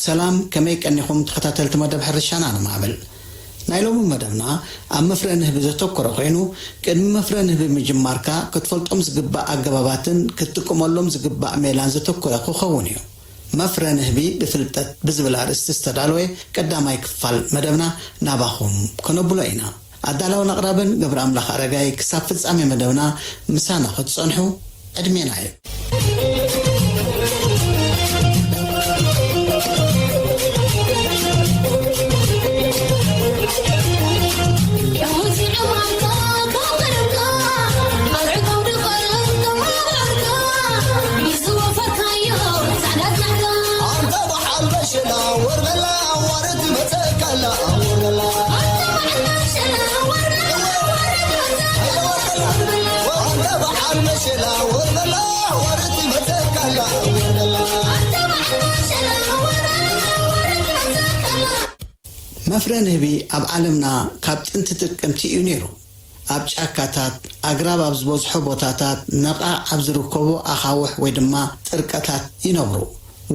ሰላም፣ ከመይ ቀኒኹም ተኸታተልቲ መደብ ሕርሻና ንማዕብል። ናይ ሎሚ መደብና ኣብ መፍረ ንህቢ ዘተኮረ ኮይኑ፣ ቅድሚ መፍረ ንህቢ ምጅማርካ ክትፈልጦም ዝግባእ ኣገባባትን ክትጥቀመሎም ዝግባእ ሜላን ዘተኮረ ክኸውን እዩ። መፍረ ንህቢ ብፍልጠት ብዝብል ኣርእስቲ ዝተዳለወ ቀዳማይ ክፋል መደብና ናባኹም ከነብሎ ኢና። ኣዳላውን ኣቕራብን ገብረ ኣምላኽ ኣረጋይ። ክሳብ ፍጻሜ መደብና ምሳና ክትጸንሑ ዕድሜና እዩ። መፍረ ንህቢ ኣብ ዓለምና ካብ ጥንቲ ጥቅምቲ እዩ ነይሩ። ኣብ ጫካታት፣ ኣግራብ ኣብ ዝበዝሖ ቦታታት፣ ነቓዕ ኣብ ዝርከቦ ኣኻውሕ ወይ ድማ ጥርቀታት ይነብሩ።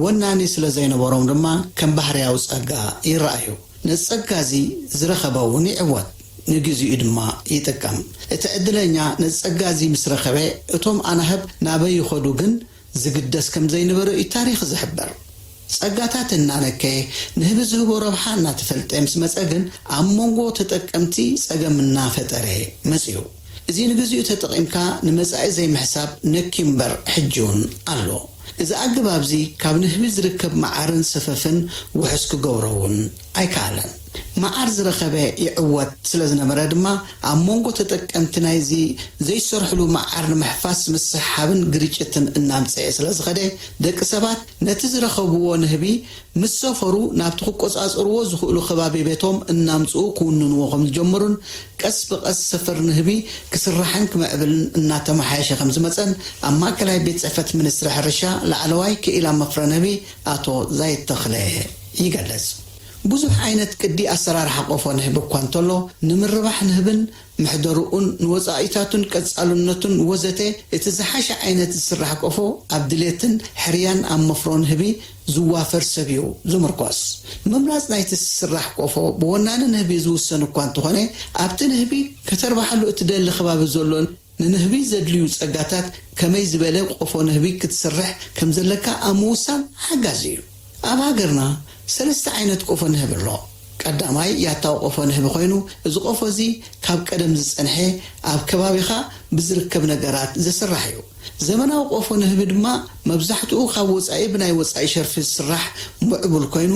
ወናኒ ስለ ዘይነበሮም ድማ ከም ባህርያዊ ጸጋ ይረኣዩ። ነዚ ጸጋ እዚ ዝረኸበ እውን ይዕወት፣ ንግዚኡ ድማ ይጥቀም። እቲ ዕድለኛ ነዚ ጸጋ እዚ ምስ ረኸበ፣ እቶም ኣናህብ ናበይ ይኸዱ ግን ዝግደስ ከም ዘይነበረ እዩ ታሪኽ ዝሕብር። ጸጋታት እናነከየ፣ ንህቢ ዝህቦ ረብሓ እናተፈልጠ ምስ መጸ ግን፣ ኣብ መንጎ ተጠቀምቲ ጸገም እናፈጠረ መጺኡ። እዚ ንግዚኡ ተጠቒምካ ንመጻኢ ዘይምሕሳብ ነኪ እምበር ሕጂ እውን ኣሎ። እዚ ኣገባብ እዚ ካብ ንህቢ ዝርከብ መዓርን ሰፈፍን ውሑስ ክገብሮ እውን ኣይከኣለን። መዓር ዝረኸበ ይዕወት ስለ ዝነበረ ድማ፣ ኣብ መንጎ ተጠቀምቲ ናይዚ ዘይሰርሕሉ መዓር ንምሕፋስ ምስሕሓብን ግርጭትን እናምጽኤ ስለ ዝኸደ፣ ደቂ ሰባት ነቲ ዝረኸብዎ ንህቢ ምስ ሰፈሩ ናብቲ ክቆጻጸርዎ ዝኽእሉ ከባቢ ቤቶም እናምጽኡ ክውንንዎ ከም ዝጀመሩን፣ ቀስ ብቐስ ሰፈር ንህቢ ክስራሕን ክምዕብልን እናተመሓየሸ ከም ዝመጸን ኣብ ማእከላይ ቤት ጽሕፈት ሚኒስትሪ ሕርሻ ላዕለዋይ ክኢላ መፍረ ንህቢ ኣቶ ዛይድ ተኽለ ይገልጽ። ብዙሕ ዓይነት ቅዲ ኣሰራርሓ ቆፎ ንህቢ እኳ እንተሎ፣ ንምርባሕ ንህብን ምሕደርኡን ንወጻኢታቱን ቀጻልነቱን ወዘተ፣ እቲ ዝሓሸ ዓይነት ዝስራሕ ቆፎ ኣብ ድሌትን ሕርያን ኣብ መፍሮ ንህቢ ዝዋፈር ሰብ እዩ ዝምርኮስ። ምምራጽ ናይቲ ዝስራሕ ቆፎ ብወናኒ ንህቢ ዝውሰን እኳ እንተኾነ፣ ኣብቲ ንህቢ ከተርባሓሉ እትደሊ ከባቢ ዘሎ ንንህቢ ዘድልዩ ጸጋታት፣ ከመይ ዝበለ ቆፎ ንህቢ ክትስርሕ ከም ዘለካ ኣብ ምውሳን ሓጋዚ እዩ። ኣብ ሃገርና ሰለስተ ዓይነት ቆፎ ንህቢ ኣሎ። ቀዳማይ ያታዊ ቆፎ ንህቢ ኮይኑ፣ እዚ ቆፎ እዚ ካብ ቀደም ዝጸንሐ፣ ኣብ ከባቢኻ ብዝርከብ ነገራት ዝስራሕ እዩ። ዘመናዊ ቆፎ ንህቢ ድማ መብዛሕትኡ ካብ ወጻኢ ብናይ ወጻኢ ሸርፊ ዝስራሕ ምዕቡል ኮይኑ፣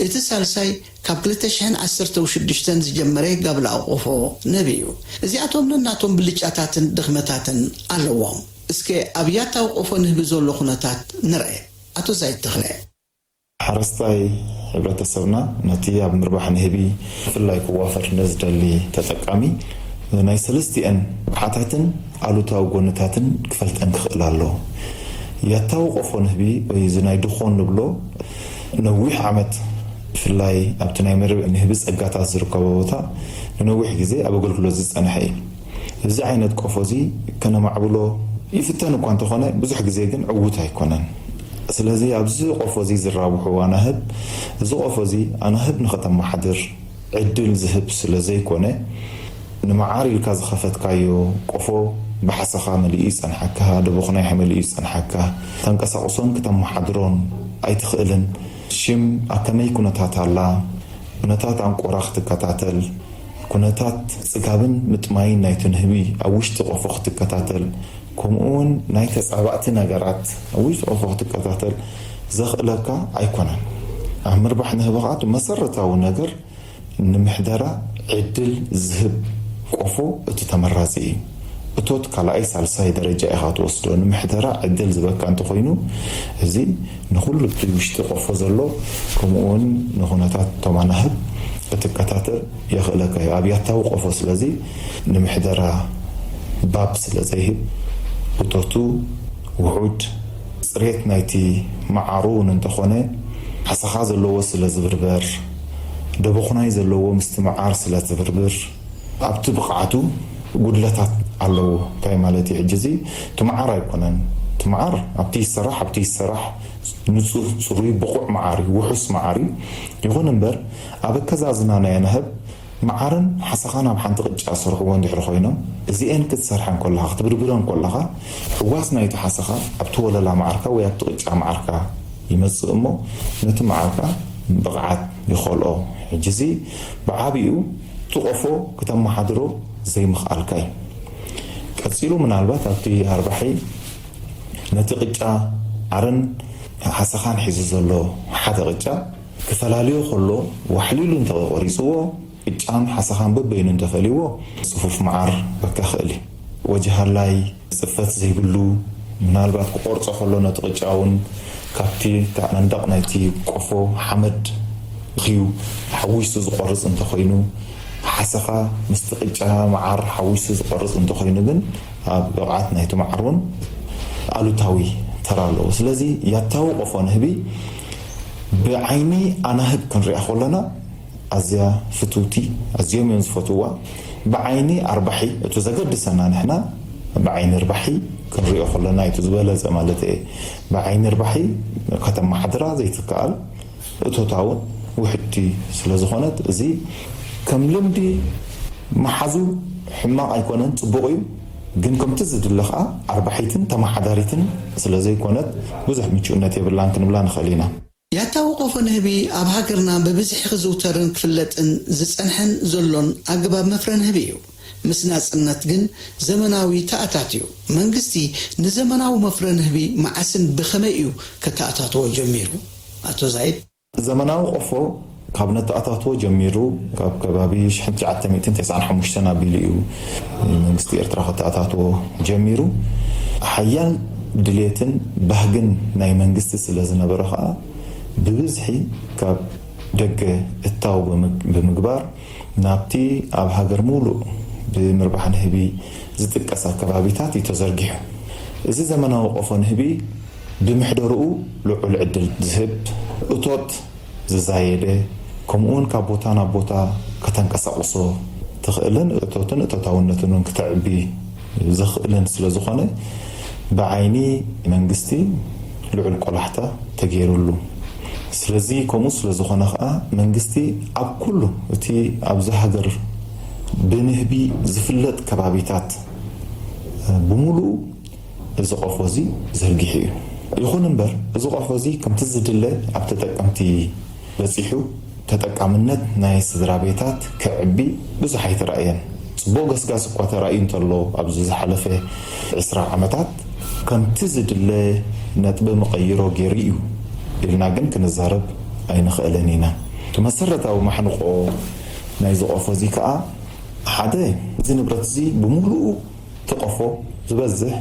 እቲ ሳልሳይ ካብ ክልተ ሽሕን ዓሰርተ ሽዱሽተን ዝጀመረ ጋብላዊ ቆፎ ንህቢ እዩ። እዚኣቶም ነናቶም ብልጫታትን ድኽመታትን ኣለዎም። እስከ ኣብ ያታዊ ቆፎ ንህቢ ዘሎ ኩነታት ንርአ። ኣቶ ዛይድ ተኽለ። ሓረስታይ ሕብረተሰብና ነቲ ኣብ ምርባሕ ንህቢ ብፍላይ ክዋፈር ንዝደሊ ተጠቃሚ ናይ ሰለስቲአን ረብሓታትን ኣሉታዊ ጎንታትን ክፈልጠን ክኽእል ኣለዎ። ያታዊ ቆፎ ንህቢ ወይ እዚ ናይ ድኾን ንብሎ ነዊሕ ዓመት ብፍላይ ኣብቲ ናይ መርብዒ ንህቢ ጸጋታት ዝርከቦ ቦታ ንነዊሕ ግዜ ኣብ ኣገልግሎት ዝጸንሐ እዩ። እዚ ዓይነት ቆፎ እዚ ከነማዕብሎ ይፍተን እኳ እንተኾነ ብዙሕ ግዜ ግን ዕዉት ኣይኮነን። ስለዚ ኣብዚ ቆፎ እዚ ዝራብሑ ኣናህብ፣ እዚ ቆፎ እዚ ኣናህብ ንኸተመሓድር ዕድል ዝህብ ስለ ዘይኮነ፣ ንመዓር ኢልካ ዝኸፈትካዮ ቆፎ ብሓሰኻ መሊኡ ይጸንሓካ፣ ደቦኽናይ መሊኡ ይጸንሓካ፣ ተንቀሳቕሶን ክተመሓድሮን ኣይትኽእልን። ሽም ኣብ ከመይ ኩነታት ኣላ፣ ኩነታት ኣንቆራ ክትከታተል፣ ኩነታት ጽጋብን ምጥማይን ናይቲ ንህቢ ኣብ ውሽጢ ቆፎ ክትከታተል፣ ከምኡ እውን ናይ ተጻባእቲ ነገራት ኣብ ውሽጢ ቆፎ ክትከታተል ዘኽእለካ ኣይኮነን። ኣብ ምርባሕ ንህቢ ከኣ እቲ መሰረታዊ ነገር ንምሕደራ ዕድል ዝህብ ቆፎ እቲ ተመራጺ እዩ። እቶት ካልኣይ ሳልሳይ ደረጃ ኢኻ ትወስዶ። ንምሕደራ ዕድል ዝበካ እንተኾይኑ፣ እዚ ንኹሉ እቲ ውሽጢ ቆፎ ዘሎ፣ ከምኡ እውን ንኹነታት እቶም ኣናህብ ክትከታተል የኽእለካ እዩ። ኣብ ያታዊ ቆፎ ስለዚ ንምሕደራ ባብ ስለ ዘይህብ፣ እቶቱ ውሑድ፣ ጽሬት ናይቲ መዓሩ እውን እንተኾነ ሓሰኻ ዘለዎ ስለ ዝብርበር፣ ደበኹናይ ዘለዎ ምስቲ መዓር ስለ ዝብርብር፣ ኣብቲ ብቕዓቱ ጉድለታት ኣለዎ። እንታይ ማለት እዩ? ሕጂ እዚ እቲ መዓር ኣይኮነን። እቲ መዓር ኣብቲ ይሰራሕ፣ ኣብቲ ይሰራሕ፣ ንጹህ፣ ጽሩይ፣ ብቑዕ መዓር እዩ፣ ውሑስ መዓር እዩ። ይኹን እምበር፣ ኣብ ኣከዛዝና ናይ ኣናህብ መዓርን ሓሰኻን ኣብ ሓንቲ ቅጫ ዝሰርሕዎ እንድሕሪ ኮይኖም፣ እዚኤን ክትሰርሐን ከለኻ፣ ክትብርብረን ከለኻ፣ ሕዋስ ናይቲ ሓሰኻ ኣብቲ ወለላ መዓርካ ወይ ኣብቲ ቅጫ መዓርካ ይመጽእ እሞ፣ ነቲ መዓርካ ብቕዓት ይኸልኦ። ሕጂ እዚ ብዓቢኡ እቲ ቆፎ ክተመሓድሮ ዘይምኽኣልካ እዩ። ቀጺሉ ምናልባት ኣብቲ ኣርባሒ ነቲ ቅጫ ዓርን ሓሰኻን ሒዙ ዘሎ ሓደ ቅጫ ክፈላልዮ ከሎ ዋሕሊሉ እንተቆሪጽዎ፣ ቅጫን ሓሰኻን በበይኑ እንተፈልይዎ፣ ጽፉፍ መዓር በካ ክእል እዩ። ወጀሃላይ ጽፈት ዘይብሉ፣ ምናልባት ክቆርጾ ከሎ ነቲ ቅጫ እውን ካብቲ እቲ መንደቕ ናይቲ ቆፎ ሓመድ እዩ ሓዊሱ ዝቆርጽ እንተኾይኑ፣ ሓሰኻ ምስቲ ቅጫ መዓር ሓዊሱ ዝቆርጽ እንተኾይኑ ግን፣ ኣብ ብቕዓት ናይቲ መዓር እውን ኣሉታዊ ተራ ኣለዎ። ስለዚ ያታዊ ቆፎ ንህቢ ብዓይኒ ኣናህብ ክንሪኣ ከለና ኣዝያ ፍትውቲ፣ ኣዝዮም እዮም ዝፈትውዋ። ብዓይኒ ኣርባሒ፣ እቲ ዘገድሰና ንሕና ብዓይኒ ርባሒ ክንሪኦ ከለና እቲ ዝበለጸ ማለት እየ። ብዓይኒ ርባሒ ከተመሓድራ ዘይትከኣል፣ እቶታ እውን ውሕድቲ ስለ ዝኾነት፣ እዚ ከም ልምዲ ምሓዙ ሕማቕ ኣይኮነን፣ ጽቡቕ እዩ። ግን ከምቲ ዝድለ ኸኣ ኣርባሒትን ተመሓዳሪትን ስለ ዘይኮነት፣ ብዙሕ ምቹእነት የብላን ክንብላ ንኽእል ኢና። ያታዊ ቆፎ ንህቢ ኣብ ሃገርና ብብዝሒ ክዝውተርን ክፍለጥን ዝጸንሐን ዘሎን ኣገባብ መፍረ ንህቢ እዩ። ምስ ናጽነት ግን ዘመናዊ ተኣታትዩ። መንግስቲ ንዘመናዊ መፍረ ንህቢ መዓስን ብኸመይ እዩ ከተኣታትዎ ጀሚሩ? ኣቶ ዛይድ። ዘመናዊ ቆፎ ካብ ነተኣታትዎ ጀሚሩ፣ ካብ ከባቢ ሽሕን ትሽዓተ ሚእትን ተስዓን ሓሙሽተን ኣቢሉ እዩ መንግስቲ ኤርትራ ከተኣታትዎ ጀሚሩ። ሓያል ድሌትን ባህግን ናይ መንግስቲ ስለ ዝነበረ ኸኣ፣ ብብዝሒ ካብ ደገ እታው ብምግ-፣ ብምግባር፣ ናብቲ ኣብ ሃገር ሙሉእ ብምርባሕ ንህቢ ዝጥቀስ ኣከባቢታት እዩ ተዘርጊሑ። እዚ ዘመናዊ ቆፎ ንህቢ ብምሕደርኡ ልዑል ዕድል ዝህብ፣ እቶት ዝዛየደ፣ ከምኡውን ካብ ቦታ ናብ ቦታ ከተንቀሳቕሶ ትኽእልን እቶትን እቶታውነትን እውን ክተዕቢ ዘኽእልን ስለ ዝኾነ፣ ብዓይኒ መንግስቲ ልዑል ቆላሕታ ተገይሩሉ። ስለዚ ከምኡ ስለ ዝኾነ ኸኣ፣ መንግስቲ ኣብ ኩሉ እቲ ኣብዚ ሃገር ብንህቢ ዝፍለጥ ከባቢታት ብምሉኡ እዚ ቆፎ እዚ ዘርጊሑ እዩ። ይኹን እምበር፣ እዚ ቆፎ እዚ ከምቲ ዝድለ ኣብ ተጠቀምቲ በጺሑ፣ ተጠቃምነት ናይ ስድራ ቤታት ክዕቢ ብዙሕ ኣይተራእየን። ጽቡቕ ገስጋስ እኳ ተራእዩ እንተሎ፣ ኣብዚ ዝሓለፈ ዕስራ ዓመታት ከምቲ ዝድለ ነጥቢ መቐይሮ ገይሩ እዩ ኢልና ግን ክንዛረብ ኣይንኽእልን ኢና። እቲ መሰረታዊ ማሕንቆ ናይዚ ቆፎ እዚ ከኣ፣ ሓደ፣ እዚ ንብረት እዚ ብምሉኡ እቲ ቆፎ ዝበዝሕ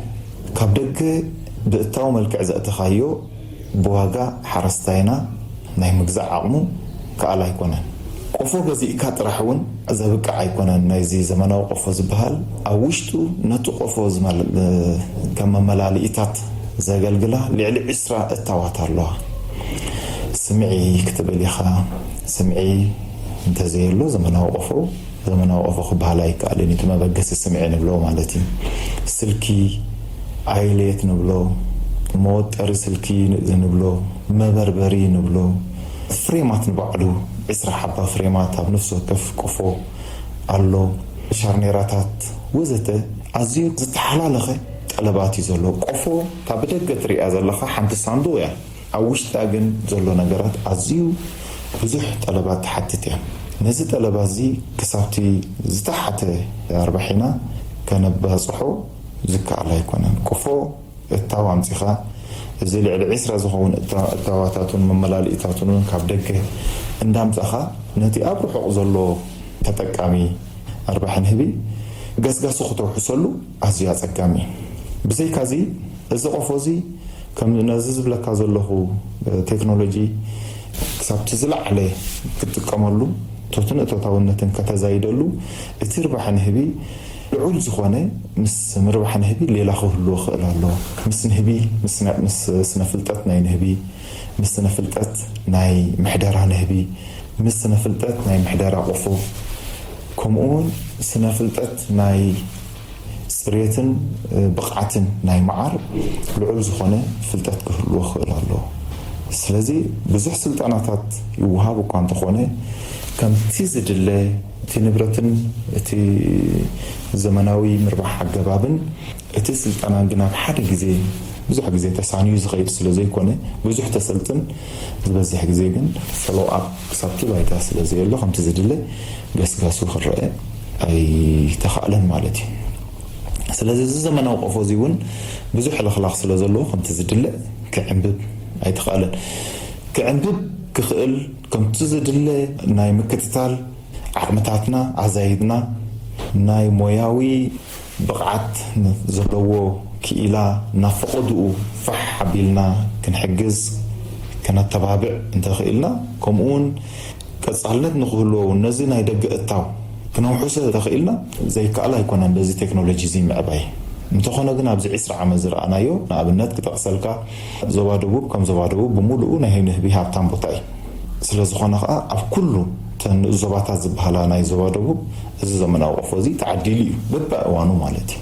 ካብ ደገ ብእታዊ መልክዕ ዘእተኻዮ ብዋጋ ሓረስታይና ናይ ምግዛእ ዓቕሙ ክኣል ኣይኮነን። ቆፎ ገዚእካ ጥራሕ እውን ዘብቅዕ ኣይኮነን። ናይዚ ዘመናዊ ቆፎ ዝበሃል ኣብ ውሽጡ ነቲ ቆፎ ዝመል-፣ ከም መመላልኢታት ዘገልግላ ልዕሊ ዕስራ እታዋት ኣለዋ። ስምዒ ክትብል ኢኻ። ስምዒ እንተዘየሎ ዘመናዊ ቆፎ ዘመናዊ ቆፎ ክበሃል ኣይከኣልን እዩ። እቲ መበገሲ ስምዒ ንብሎ ማለት እዩ። ስልኪ፣ ኣይሌት ንብሎ፣ መወጠሪ ስልኪ ንብሎ፣ መበርበሪ ንብሎ፣ ፍሬማት ንባዕሉ ዕስራ ሓባ ፍሬማት ኣብ ነፍሲ ወከፍ ቆፎ ኣሎ። ሻርኔራታት ወዘተ ኣዝዩ ዝተሓላለኸ ጠለባት እዩ ዘሎ። ቆፎ እታ ብደገ ትሪኣ ዘለኻ ሓንቲ ሳንዱቕ እያ። ኣብ ውሽጣ ግን ዘሎ ነገራት ኣዝዩ ብዙሕ ጠለባት ትሓትት እያ። ነዚ ጠለባት እዚ ክሳብቲ ዝተሓተ ኣርባሒና ከነባጽሖ ዝከኣል ኣይኮነን። ቆፎ እታው ኣምጺኻ፣ እዚ ልዕሊ ዕስራ ዝኸውን እታ-፣ እታዋታቱን መመላልኢታቱን እውን ካብ ደገ እንዳምጻኻ፣ ነቲ ኣብ ርሑቕ ዘሎ ተጠቃሚ ኣርባሒ ንህቢ ገስጋሱ ክተውሕሰሉ ኣዝዩ ኣጸጋሚ እዩ። ብዘይካዚ፣ እዚ ቆፎ እዚ ከም ነዚ ዝብለካ ዘለኹ ቴክኖሎጂ ክሳብቲ ዝለዓለ ክትጥቀመሉ፣ እቶትን እቶታውነትን ከተዛይደሉ፣ እቲ ርባሕ ንህቢ ልዑል ዝኾነ፣ ምስ ምርባሕ ንህቢ ሌላ ክህልዎ ክእል ኣሎ። ምስ ንህቢ፣ ምስ ነ-፣ ምስ ስነ ፍልጠት ናይ ንህቢ፣ ምስ ስነ ፍልጠት ናይ ምሕደራ ንህቢ፣ ምስ ስነ ፍልጠት ናይ ምሕደራ ቆፎ፣ ከምኡ እውን ስነ ፍልጠት ናይ ጽሬትን ብቕዓትን ናይ መዓር ልዑል ዝኾነ ፍልጠት ክህልዎ ክእል ኣለዎ። ስለዚ ብዙሕ ስልጠናታት ይወሃብ እኳ እንተኾነ፣ ከምቲ ዝድለ እቲ ንብረትን እቲ ዘመናዊ ምርባሕ ኣገባብን እቲ ስልጠናን ግን ኣብ ሓደ ግዜ ብዙሕ ግዜ ተሳንዩ ዝኸይድ ስለ ዘይኮነ፣ ብዙሕ ተሰልጥን ዝበዝሕ ግዜ ግን ፎሎ ኣፕ ክሳብቲ ባይታ ስለ ዘየሎ፣ ከምቲ ዝድለ ገስጋሱ ክረአ ኣይተኻእለን ማለት እዩ። ስለዚ እዚ ዘመናዊ ቆፎ እዚ እውን ብዙሕ ሕልኽላኽ ስለ ዘለዎ፣ ከምቲ ዝድለ ክዕንብብ ኣይተኻእለን። ክዕንብብ ክኽእል፣ ከምቲ ዝድለ ናይ ምክትታል ዓቕምታትና ኣዛይድና፣ ናይ ሞያዊ ብቕዓት ዘለዎ ክኢላ ናብ ፈቐድኡ ፋሕ ኣቢልና ክንሕግዝ፣ ከነተባብዕ እንተኽኢልና፣ ከምኡውን ቀጻልነት ንኽህልዎ እውን ነዚ ናይ ደገ እታው ክነውሕሶ ተኽኢልና፣ ዘይከኣል ኣይኮነን በዚ ቴክኖሎጂ እዚ ምዕባይ። እንተኾነ ግን ኣብዚ ዕስራ ዓመት ዝረኣናዮ፣ ንኣብነት ክጠቕሰልካ፣ ዞባ ደቡብ ከም ዞባ ደቡብ ብምሉኡ ናይ ንህቢ ሃብታም ቦታ እዩ። ስለ ዝኾነ ኸኣ ኣብ ኩሉ እተን ንኡስ ዞባታት ዝበሃላ ናይ ዞባ ደቡብ እዚ ዘመናዊ ቆፎ እዚ ተዓዲሉ እዩ፣ በብእዋኑ ማለት እዩ።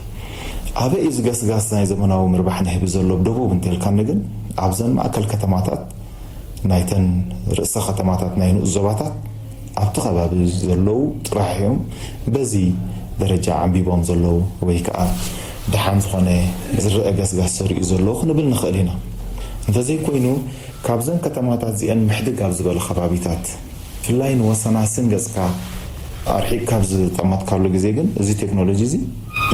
ኣበይ እዩ ዝገስጋስ ናይ ዘመናዊ ምርባሕ ንህቢ ዘሎ ኣብ ደቡብ እንተልካኒ ግን ኣብዘን ማእከል ከተማታት ናይተን ርእሰ ከተማታት ናይ ንኡስ ዞባታት ኣብቲ ከባቢ ዘለዉ ጥራሕ እዮም በዚ ደረጃ ዓንቢቦም ዘለዉ ወይ ከኣ ደሓን ዝኾነ ዝረአ ገስጋስ ዘርእዩ ዘለዉ ክንብል ንኽእል ኢና። እንተዘይኮይኑ ካብዘን ከተማታት እዚአን ምሕድግ ኣብ ዝበለ ከባቢታት ብፍላይ ንወሰናስን ገጽካ ኣርሒቕካ ኣብ ዝጠመትካሉ ግዜ ግን እዚ ቴክኖሎጂ እዚ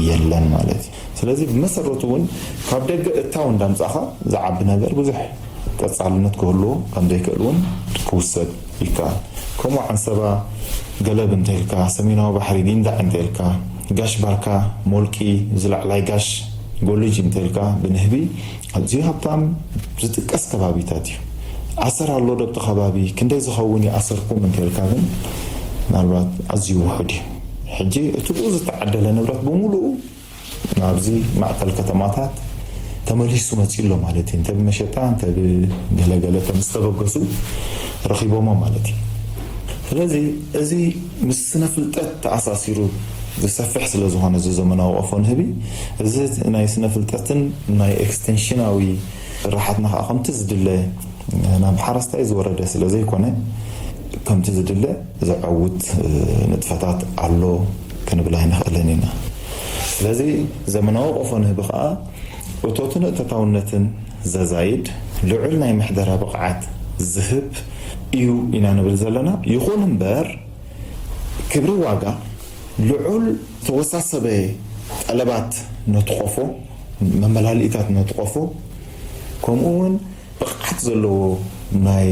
የለን ማለት እዩ። ስለዚ ብመሰረቱ እውን ካብ ደገ እታው እንዳምጻኻ ዝዓቢ ነገር ብዙሕ ቀጻልነት ክህልዎ ከም ዘይክእል እውን ክውሰድ ይከኣል። ከምኡ ዓንሰባ ገለብ እንተልካ፣ ሰሜናዊ ባሕሪ ጊንዳዕ እንተልካ፣ ጋሽ ባርካ ሞልቂ ዝላዕላይ ጋሽ ጎልጅ እንተልካ ብንህቢ ኣዝዩ ሃብታም ዝጥቀስ ከባቢታት እዩ። ኣሰር ኣሎ ዶ ኣብቲ ከባቢ? ክንደይ ዝኸውን ይኣሰርኩም እንተልካ ግን ምናልባት ኣዝዩ ውሑድ እዩ። ሕጂ እቲ ብኡ ዝተዓደለ ንብረት ብምሉኡ ናብዚ ማእከል ከተማታት ተመሊሱ መጺኡ ኣሎ ማለት እዩ። እንተ ብመሸጣ እንተ ብገለገለ ከም ዝተበገሱ ረኺቦሞ ማለት እዩ። ስለዚ እዚ ምስ ስነ ፍልጠት ተኣሳሲሩ ዝሰፍሕ ስለ ዝኾነ እዚ ዘመናዊ ቆፎ ንህቢ፣ እዚ ናይ ስነ ፍልጠትን ናይ ኤክስቴንሽናዊ ስራሓትና ከዓ ከምቲ ዝድለ ናብ ሓረስታይ ዝወረደ ስለ ዘይኮነ፣ ከምቲ ዝድለ ዘዐውት ንጥፈታት ኣሎ ክንብል ኣይንኽእልን ኢና። ስለዚ ዘመናዊ ቆፎ ንህቢ ከዓ እቶትን እቶታውነትን ዘዛይድ ልዑል ናይ ምሕደራ ብቕዓት ዝህብ እዩ ኢና ንብል ዘለና። ይኹን እምበር ክብሪ ዋጋ ልዑል ተወሳሰበ ጠለባት ነቲ ቆፎ፣ መመላልኢታት ነቲ ቆፎ፣ ከምኡ እውን ብቕዓት ዘለዎ ናይ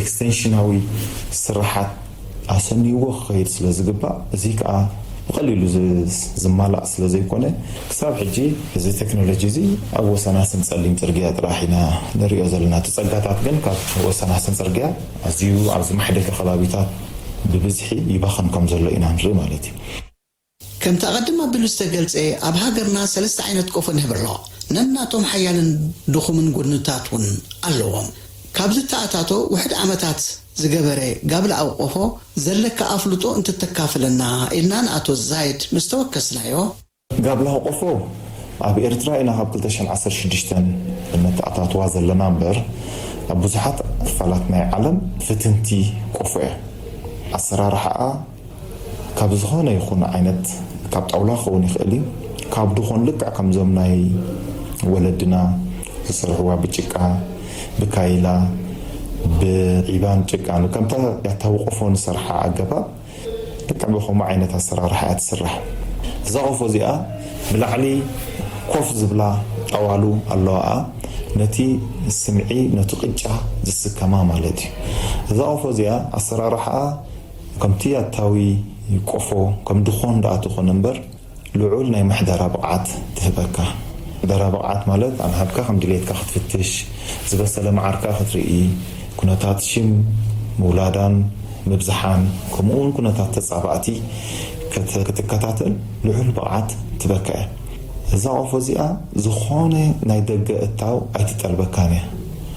ኤክስቴንሽናዊ ስራሓት ኣሰንይዎ ክኸይድ ስለ ዝግባእ፣ እዚ ከዓ ብቐሊሉ ዝ-፣ ዝማላእ ስለ ዘይኮነ፣ ክሳብ ሕጂ እዚ ቴክኖሎጂ እዚ ኣብ ወሰናስን ጸሊም ጽርግያ ጥራሕ ኢና ንሪኦ ዘለና። እቲ ጸጋታት ግን ካብ ወሰናስን ጽርግያ ኣዝዩ ኣብ ዝማሕደገ ከባቢታት ብብዝሒ ይባኽን ከም ዘሎ ኢና ንርኢ ማለት እዩ። ከምቲ ኣቐድም ኣቢሉ ዝተገልጸ፣ ኣብ ሃገርና ሰለስተ ዓይነት ቆፎ ንህቢ ኣሎ። ነናቶም ሓያልን ድኹምን ጎድንታት እውን ኣለዎም። ካብ ዝተኣታቶ ውሕድ ዓመታት ዝገበረ ጋብላኣዊ ቆፎ ዘለካ ኣፍልጦ እንትተካፍለና ኢልና ንኣቶ ዛይድ ምስ ተወከስናዮ፣ ጋብላዊ ቆፎ ኣብ ኤርትራ ኢና ካብ ክልተ ሽሕን ዓሰርተ ሽዱሽተን ነተኣታትዋ ዘለና እምበር፣ ኣብ ብዙሓት ክፋላት ናይ ዓለም ፍትንቲ ቆፎ እያ። ኣሰራርሓኣ ካብ ዝኾነ ይኹን ዓይነት፣ ካብ ጣውላ ክኸውን ይኽእል እዩ፣ ካብ ድኾን ልክዕ ከምዞም ናይ ወለድና ዝሰርሕዋ ብጭቃ፣ ብካይላ፣ ብዒባን ጭቃን፣ ከምታ ያታዊ ቆፎ ንሰርሓ ኣገባብ ልክዕ ብኸምኡ ዓይነት ኣሰራርሓ እያ ትስራሕ። እዛ ቆፎ እዚኣ ብላዕሊ ኮፍ ዝብላ ጠዋሉ ኣለዋኣ፣ ነቲ ስምዒ፣ ነቲ ቅጫ ዝስከማ ማለት እዩ። እዛ ቆፎ እዚኣ ኣሰራርሓኣ ከምቲ ያታዊ ቆፎ ከም ድኾን ደኣ ትኾን እምበር፣ ልዑል ናይ ምሕደራ ብቕዓት ትህበካ። ምሕደራ ብቕዓት ማለት ኣንሃብካ ከም ድሌትካ ክትፍትሽ፣ ዝበሰለ መዓርካ ክትርኢ፣ ኩነታት ሽም ምውላዳን ምብዝሓን፣ ከምኡ እውን ኩነታት ተጻባእቲ ክት-፣ ክትከታተል ልዑል ብቕዓት ትበካ እያ። እዛ ቆፎ እዚኣ ዝኾነ ናይ ደገ እታው ኣይትጠልበካን እያ።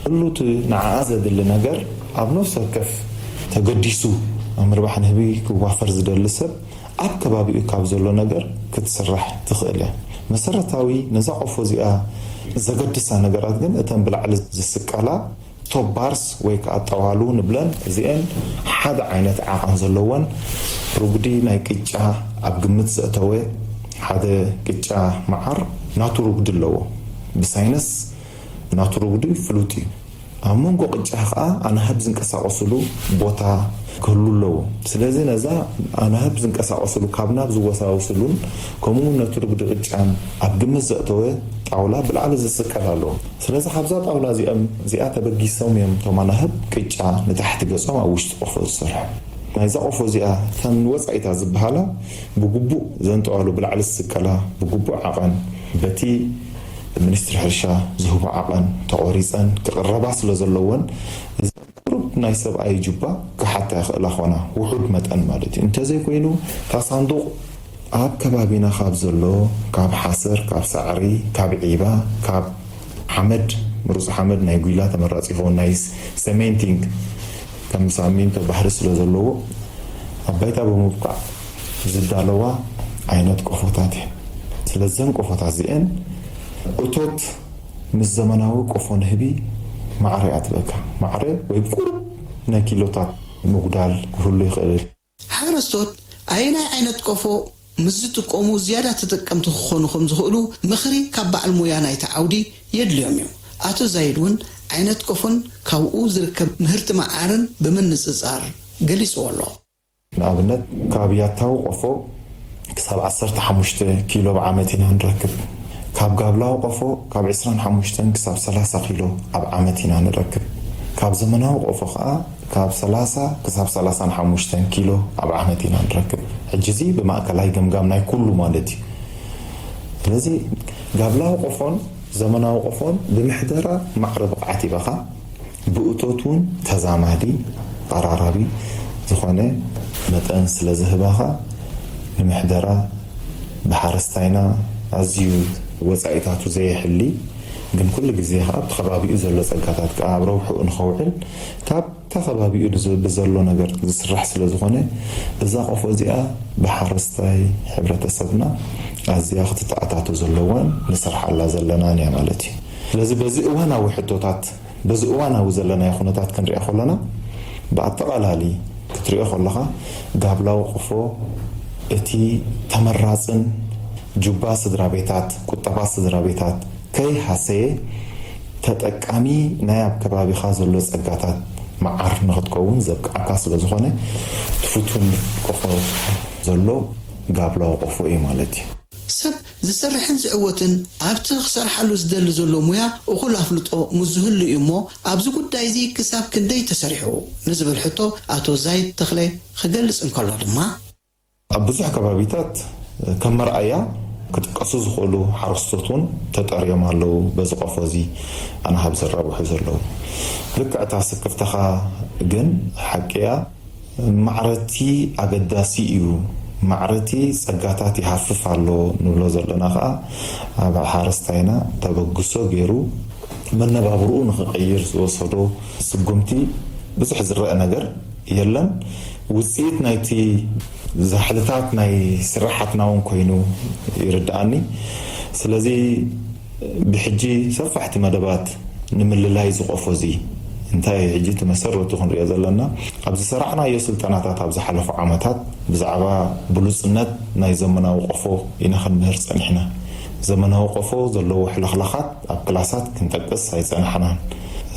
ኩሉ እቲ ንዓኣ ዘድሊ ነገር ኣብ ነፍሲ ወከፍ ተገዲሱ ኣብ ምርባሕ ንህቢ ክዋፈር ዝደሊ ሰብ ኣብ ከባቢኡ ካብ ዘሎ ነገር ክትስራሕ ትኽእል እያ። መሰረታዊ ነዛ ቆፎ እዚኣ ዘገድሳ ነገራት ግን እተን ብላዕሊ ዝስቀላ ቶፕ ባርስ ወይ ከዓ ጠዋሉ ንብለን፣ እዚአን ሓደ ዓይነት ዓቐን ዘለወን፣ ርጉዲ ናይ ቅጫ ኣብ ግምት ዘእተወ፣ ሓደ ቅጫ መዓር ናቱ ርጉዲ ኣለዎ። ብሳይንስ ናቱ ርጉዲ ፍሉጥ እዩ። ኣብ መንጎ ቅጫ ከዓ ኣናህብ ዝንቀሳቐስሉ ቦታ ክህሉ ኣለዎ። ስለዚ ነዛ ኣናህብ ዝንቀሳቐስሉ፣ ካብ ናብ ዝወሳወስሉን ከምኡ እውን ነቲ ርጉዲ ቅጫን ኣብ ግምት ዘእተወ ጣውላ ብላዕሊ ዝስቀል ኣለዎ። ስለዚ ካብዛ ጣውላ እዚኦም፣ እዚኣ ተበጊሶም እዮም እቶም ኣናህብ ቅጫ ንታሕቲ ገጾም ኣብ ውሽጢ ቆፎ ዝሰርሑ። ናይዛ ቆፎ እዚኣ እተን ወጻኢታት ዝበሃላ ብግቡእ ዘንጠዋሉ ብላዕሊ ዝስቀላ ብግቡእ ዓቐን በቲ ሚኒስትሪ ሕርሻ ዝህቦ ዓቐን ተቖሪጸን ክቕረባ ስለ ዘለወን፣ እዚ ቁሩብ ናይ ሰብኣይ ጁባ ክሓታ ይኽእላ ኾና፣ ውሑድ መጠን ማለት እዩ። እንተዘይኮይኑ፣ እታ ሳንዱቕ ኣብ ከባቢና ካብ ዘሎ፣ ካብ ሓሰር፣ ካብ ሳዕሪ፣ ካብ ዒባ፣ ካብ ሓመድ፣ ምሩፅ ሓመድ ናይ ጒላ ተመራፂ ይኸውን፣ ናይ ስ-፣ ሰሜንቲንግ ከም ሳሚንቶ ባህሪ ስለ ዘለዎ፣ ኣብ ባይታ ብምብቃዕ ዝዳለዋ ዓይነት ቆፎታት እየን። ስለዘን ቆፎታት እዚአን እቶት ምስ ዘመናዊ ቆፎ ንህቢ ማዕረ እያ ትበካ። ማዕረ ወይ ቁሩብ ናይ ኪሎታት ምጉዳል ክህሉ ይኽእል። ሓረስቶት ኣየናይ ዓይነት ቆፎ ምስ ዝጥቀሙ ዝያዳ ተጠቀምቲ ክኾኑ ከም ዝኽእሉ ምኽሪ ካብ በዓል ሞያ ናይቲ ዓውዲ የድልዮም እዩ። ኣቶ ዛይድ እውን ዓይነት ቆፎን ካብኡ ዝርከብ ምህርቲ መዓርን ብምንጽጻር ገሊጽዎ ኣሎ። ንኣብነት፣ ካብ ያታዊ ቆፎ ክሳብ ዓሰርተ ሓሙሽተ ኪሎ ብዓመት ኢና ንረክብ። ካብ ጋብላዊ ቆፎ ካብ ዕስራን ሓሙሽተን ክሳብ ሰላሳ ኪሎ ኣብ ዓመት ኢና ንረክብ። ካብ ዘመናዊ ቆፎ ኸኣ ካብ ሰላሳ ክሳብ ሰላሳን ሓሙሽተን ኪሎ ኣብ ዓመት ኢና ንረክብ። ሕጂ እዚ ብማእከላይ ገምጋም ናይ ኩሉ ማለት እዩ። ስለዚ ጋብላዊ ቆፎን ዘመናዊ ቆፎን ብምሕደራ ማዕረ ብቕዓት ይበኻ። ብእቶት እውን ተዛማዲ፣ ተቐራራቢ ዝኾነ መጠን ስለ ዝህባኻ፣ ንምሕደራ ብሓረስታይና ኣዝዩ ወጻኢታቱ ዘየሕሊ፣ ግን ኩሉ ግዜ ከኣ ኣብቲ ከባቢኡ ዘሎ ጸጋታት ከኣ ኣብ ረብሕኡ ንኸውዕል ካብ እታ ከባቢኡ ብዘ-፣ ብዘሎ ነገር ዝስራሕ ስለ ዝኾነ፣ እዛ ቆፎ እዚኣ ብሓረስታይ ሕብረተሰብና ኣዝያ ክትተኣታቶ ዘለዋን ንሰርሓላ ዘለናን እያ ማለት እዩ። ስለዚ በዚ እዋናዊ ሕቶታት፣ በዚ እዋናዊ ዘለናዮ ኩነታት ክንሪኦ ከለና፣ ብኣጠቓላሊ ክትሪኦ ከለኻ፣ ጋብላዊ ቆፎ እቲ ተመራጽን ጁባ ስድራ ቤታት፣ ቁጠባ ስድራ ቤታት ከይሃሰየ፣ ተጠቃሚ ናይ ኣብ ከባቢኻ ዘሎ ጸጋታት መዓር ንኽትከውን ዘብቅዓካ ስለ ዝኾነ፣ እቲ ፍቱን ቆፎ ዘሎ ጋብላዊ ቆፎ እዩ ማለት እዩ። ሰብ ዝሰርሕን ዝዕወትን ኣብቲ ክሰርሓሉ ዝደሊ ዘሎ ሙያ እኹል ኣፍልጦ ምስ ዝህሉ እዩ እሞ፣ ኣብዚ ጉዳይ እዚ ክሳብ ክንደይ ተሰሪሑ ንዝብል ሕቶ ኣቶ ዛይድ ተኽለ ክገልጽ እንከሎ ድማ፣ ኣብ ብዙሕ ከባቢታት ከም መርኣያ ክጥቀሱ ዝኽእሉ ሓረስቶት እውን ተጠርዮም ኣለዉ። በዚ ቆፎ እዚ ኣናህብ ዘራብሑ ዘለዉ። ልክዕ እታ ስክፍታኻ ግን ሓቂ እያ። ማዕረቲ ኣገዳሲ እዩ። ማዕረቲ ጸጋታት ይሃፍፍ ኣሎ ንብሎ ዘለና ኸኣ፣ ኣብ ሓረስታይና ተበግሶ ገይሩ መነባብርኡ ንኽቕይር ዝወሰዶ ስጉምቲ ብዙሕ ዝረአ ነገር የለን። ውጽኢት ናይቲ ዛሕልታት ናይ ስራሓትና እውን ኮይኑ ይርድኣኒ። ስለዚ ብሕጂ ሰፋሕቲ መደባት ንምልላይ ዝቆፎ እዚ እንታይ እዩ? ሕጂ እቲ መሰረቱ ክንሪኦ ዘለና፣ ኣብ ዝሰራዕናዮ ስልጠናታት ኣብ ዝሓለፉ ዓመታት ብዛዕባ ብሉጽነት ናይ ዘመናዊ ቆፎ ኢና ክንምህር ጸኒሕና። ዘመናዊ ቆፎ ዘለዎ ሕልኽላኻት ኣብ ክላሳት ክንጠቅስ ኣይጸናሕናን።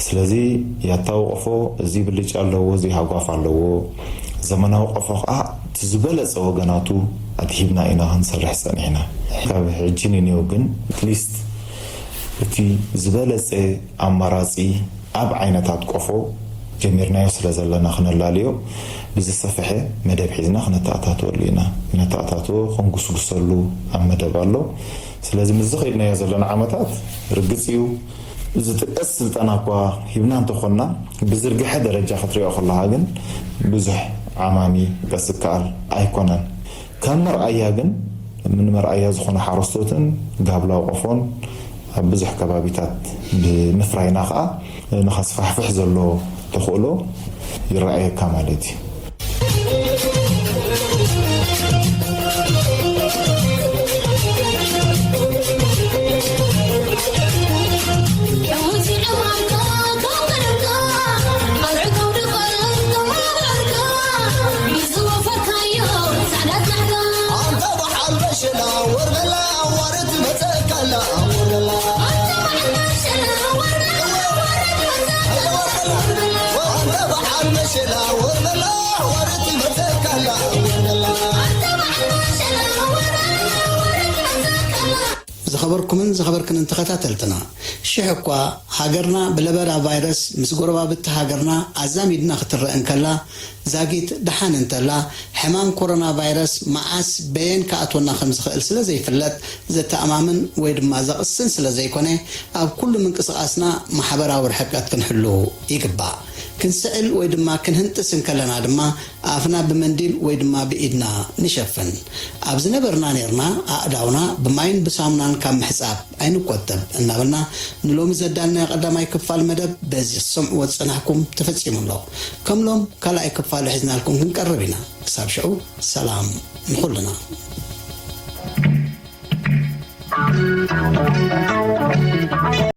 ስለዚ ያታዊ ቆፎ እዚ ብልጫ ኣለዎ፣ እዚ ሃጓፍ ኣለዎ። ዘመናዊ ቆፎ ኸኣ እቲ ዝበለጸ ወገናቱ ኣድሂብና ኢና ክንሰርሕ ጸኒሕና። ካብ ሕጂ ንኔው ግን ኣትሊስት እቲ ዝበለጸ ኣማራጺ ኣብ ዓይነታት ቆፎ ጀሚርናዮ ስለ ዘለና ክነላልዮ፣ ብዝሰፍሐ መደብ ሒዝና ክነተኣታትወሉ ኢና። ክነተኣታትዎ ክንጉስጉሰሉ ኣብ መደብ ኣሎ። ስለዚ ምስዚ ከይድናዮ ዘለና ዓመታት ርግጽ እዩ፣ ዝጥቀስ ስልጠና እኳ ሂብና እንተኾንና፣ ብዝርግሐ ደረጃ ክትሪኦ ከለኻ ግን ብዙሕ ዓማሚ ቀስ ዝከኣል ኣይኮነን። ከም መርኣያ ግን፣ ምን መርኣያ ዝኾነ ሓረስቶትን ጋብላዊ ቆፎን ኣብ ብዙሕ ከባቢታት ብምፍራይና ከዓ ንኸስፋሕፍሕ ዘሎ ተኽእሎ ይረኣየካ ማለት እዩ። ዝኸበርኩምን ዝኸበርክንን ተኸታተልትና፣ ሽሕ እኳ ሃገርና ብለበዳ ቫይረስ ምስ ጎረባብቲ ሃገርና ኣዛሚድና ክትረአ እንከላ፣ ዛጊት ደሓን እንተላ፣ ሕማም ኮሮና ቫይረስ መዓስ በየን ክኣትወና ከም ዝኽእል ስለ ዘይፍለጥ፣ ዘተኣማምን ወይ ድማ ዘቕስን ስለ ዘይኮነ፣ ኣብ ኩሉ ምንቅስቓስና ማሕበራዊ ርሕቀት ክንሕሉ ይግባእ። ክንስዕል ወይ ድማ ክንህንጥስ እንከለና ድማ ኣፍና ብመንዲል ወይ ድማ ብኢድና ንሸፍን። ኣብ ዝነበርና ኔርና ኣእዳውና ብማይን ብሳሙናን ካብ ምሕጻብ ኣይንቆጠብ እናበልና ንሎሚ ዘዳልናዮ ቀዳማይ ክፋል መደብ በዚ ክትሰምዕዎ ዝጸናሕኩም ተፈጺሙ ኣሎ። ከም ሎም ካልኣይ ክፋሉ ሒዝናልኩም ክንቀርብ ኢና። ክሳብ ሽዑ ሰላም ንኹልና።